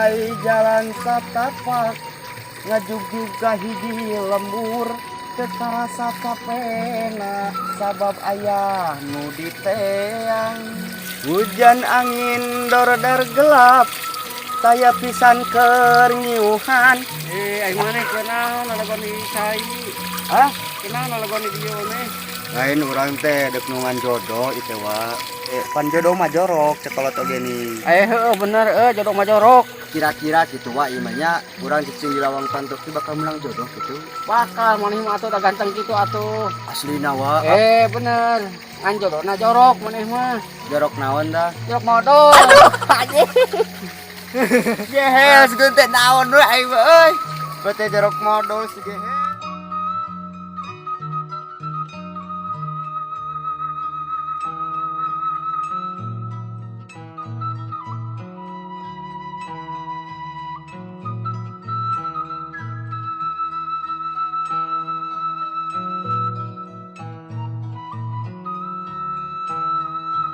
Mulai jalan satapak ngajugjug ka hiji lembur, teu karasa capena sabab aya nu diteang. Hujan angin dordar gelap, taya pisan keur ngiuhan. Eh, aing maneh kunaon lalagon di cai? Hah? Kunaon lalagon di dieu maneh? Lain, urang teh dek nungguan jodoh itu wa. Eh, pan jodoh mah jorok cek kolot oge nih. Eh, heueuh bener euy, jodoh mah jorok. Kira-kira gitu wa, ieu mah nya urang cicing di lawang panto teh bakal menang jodoh gitu? Bakal, maneh mah atuh da ganteng kitu atuh. Aslina wa? Eh, bener. Ngan jodohna jorok maneh mah. Jorok naon dah? Jorok modol. Gehel segeun teh naon we aing mah euy. Bete jorok modol si gehel.